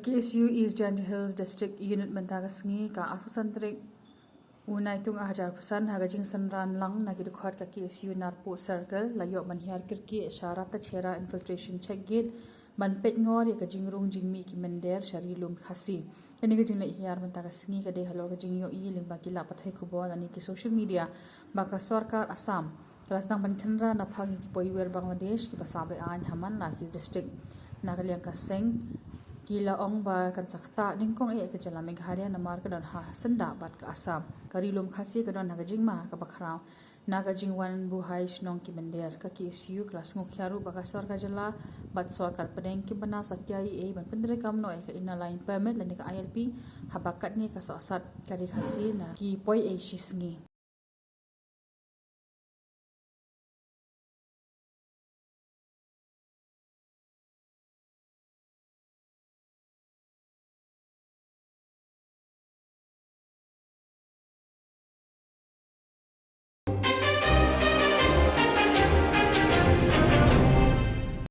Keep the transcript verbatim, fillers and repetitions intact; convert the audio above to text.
K S U East Jaintia Hills District Unit mynta ka sngi ka arphew san tarik u Naitung arhajar arphew san ha ka jingsynran lang na ki dkhot ka K S U Narpuh Circle la ïoh ban hiar kyrkieh sha Ratachhera Infiltration Check Gate ban peit ngor ïa ka jingrung jingmih ki mynder sha Ri Lum Khasi. Kane ka jingleit hiar mynta ka sngi ka dei halor ka jingïohi lyngba ki lad pathai khubor lane ki social media ba ka sorkar Assam ka la sdang ban khynra na phang ïa ki poiwer Bangladesh kiba sah be-aiñ ha man la ki district. Na ka liang ka seng ki la ong ba kan sa ktah nyngkong eh ka jylla Meghalaya namar ka don ha syndah bad ka Assam. Ka Ri Lum Khasi ka don ha ka jingma kaba khraw na ka jingwan buhai shnong ki mynder. Ka K S U ka la sngewkhia ruh ba ka sorkar jylla bad sorkar pdeng kim bynta satia ei ei ban pyntreikam noh ïa ka Inner Line Permit lane ka I L P haba katne ka sohsat ka Ri Khasi na ki poi ei shi sngi.